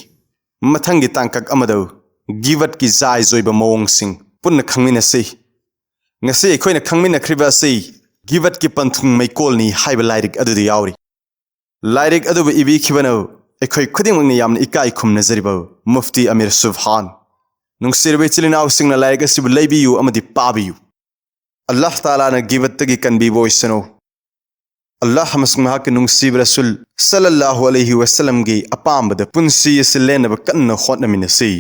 ꯃꯊꯪꯒꯤ ꯇꯥꯡꯀꯛ ꯑꯃꯗ ꯒꯤꯕꯠꯀꯤ ꯖꯥꯏꯖ ꯑꯣꯏꯕ ꯃꯑꯣꯡꯁꯤꯡ ꯄꯨꯟꯅ ꯈꯪꯃꯤꯟꯅꯁꯤ꯫ ꯉꯁꯤ ꯑꯩꯈꯣꯏꯅ ꯈꯪꯃꯤꯟꯅꯈ꯭ꯔꯤꯕ ꯑꯁꯤ ꯒꯤꯕꯠꯀꯤ ꯄꯟꯊꯨꯡ ꯃꯩꯀꯣꯜꯅꯤ ꯍꯥꯏꯕ ꯂꯥꯏꯔꯤꯛ ꯑꯗꯨꯗ ꯌꯥꯎꯔꯤ꯫ ꯂꯥꯏꯔꯤꯛ ꯑꯗꯨꯕꯨ ꯏꯕꯤꯈꯤꯕꯅ ꯑꯩꯈꯣꯏ ꯈꯨꯗꯤꯡꯃꯛꯅ ꯌꯥꯝꯅ ꯏꯀꯥꯏ ꯈꯨꯝꯅꯖꯔꯤꯕ ꯃꯨꯐꯇꯤ ꯑꯃꯤꯔ ꯁꯨꯕꯍꯥꯟ꯫ ꯅꯨꯡꯁꯤꯔꯕ ꯏꯆꯤꯜ ꯏꯅꯥꯎꯁꯤꯡꯅ ꯂꯥꯏꯔꯤꯛ ꯑꯁꯤꯕꯨ ꯂꯩꯕꯤꯌꯨ ꯑꯃꯗꯤ ꯄꯥꯕꯤꯌꯨ꯫ ꯑꯜꯂꯥꯍ ꯇꯥꯂꯥꯅ ꯒꯤꯕꯠꯇꯒꯤ ꯀꯟꯕꯤꯕ ꯑꯣꯏꯁꯅꯨ꯫ ꯑꯜꯂꯥꯍ ꯑꯃꯁꯨꯡ ꯃꯍꯥꯛꯀꯤ ꯅꯨꯡꯁꯤꯕ ꯔꯁꯨꯜ ꯁꯜꯂꯜꯂꯥꯍꯨ ꯑꯂꯩꯍꯤ ꯋꯁꯜꯂꯝꯒꯤ ꯑꯄꯥꯝꯕꯗ ꯄꯨꯟꯁꯤ ꯑꯁꯤ ꯂꯦꯟꯅꯕ ꯀꯟꯅ ꯍꯣꯠꯅꯃꯤꯟꯅꯁꯤ꯫